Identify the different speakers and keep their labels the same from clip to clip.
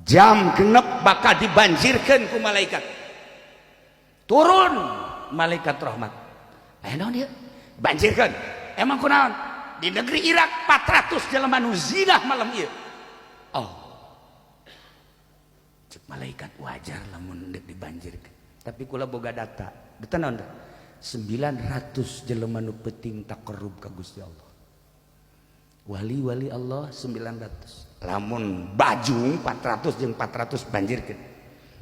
Speaker 1: Jam 6 bakal dibanjirkan ku malaikat. Turun malaikat rahmat. Aya naon ieu? Banjirkan. Emang kunaon? Di negeri Irak 400 jelema nu zina malam ieu. Oh. Cek malaikat, wajar lamun deuk dibanjirkeun. Tapi kula boga data. Data naon teh? 900 jelema nu peuting taqarrub ka Gusti Allah. Wali-wali Allah 900. Lamun bajung 400 jeung 400 banjirkeun.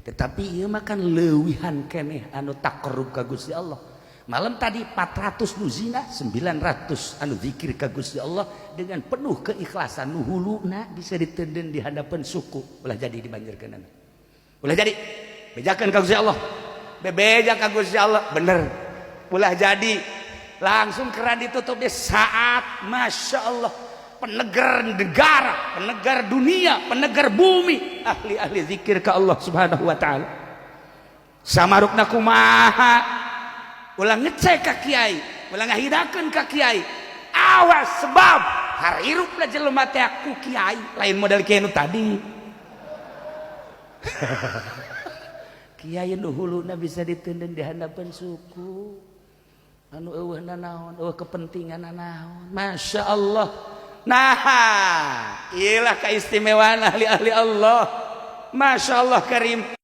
Speaker 1: Tetapi ieu mah kan leuwihan keneh anu taqarrub ka Gusti Allah. Malam tadi 400 nu zina, 900 anu zikir ka Gusti Allah dengan penuh keikhlasan, nu huluna bisa ditenden di hadapan suku. Ulah jadi dibanjirkeun. Ulah jadi. Bejakeun ka Gusti Allah. Bebeja ka Gusti Allah, bener. Ulah jadi. Langsung keran ditutup di saat, Masya Allah, penegar negara, penegar dunia, penegar bumi, ahli-ahli zikir ke Allah Subhanahu wa Ta'ala. Samarukna kumaha? Ulah ngecek ka kiai, ulah ngahidakeun ka kiai. Awas, sebab harirupna jelema teh ku kiai lain model kiai nu tadi. Kiai nu huluna bisa ditenden di handapeun suku. Anu eueuh naon, eueuh kepentingan naon. Masya Allah. Nah, iyalah keistimewaan ahli-ahli Allah. Masya Allah karim.